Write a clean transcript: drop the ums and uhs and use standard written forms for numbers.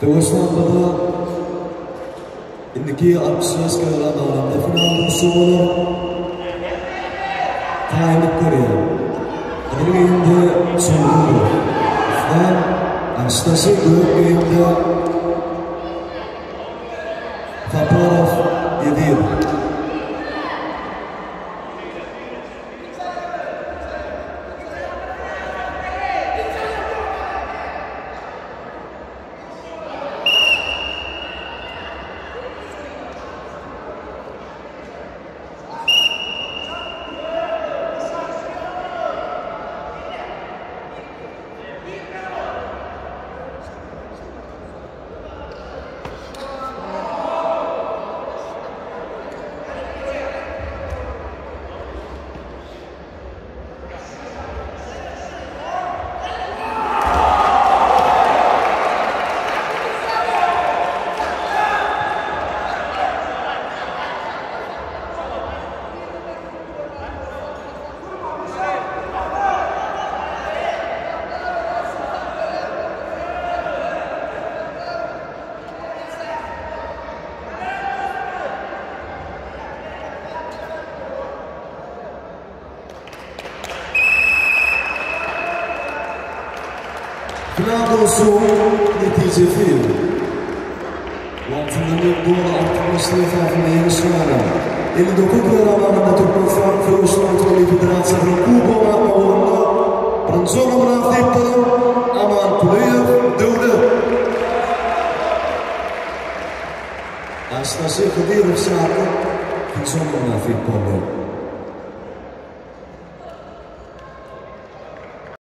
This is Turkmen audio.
Söweş nambada indiki 65 kilogram agramda final duşuşygy bolar. Taýynlyk görýär. Gyzyl geýimde Çowlurow Islam, garşydaşy gök geýimde Saparow Eziz. Final duşuşygyň netijesi wagtyndan öň doly artykmaçlyk esasynda ýeňiş gazanan 59 kilogram agramda Türkmenistan söweş sungaty milli federasiýasynyň kubogyny almak ugrunda birinji orna mynasyp bolan Aman Kulyýew Döwlet. Garşydaşy Hydyrow Şatlyk ikinji orna mynasyp boldy.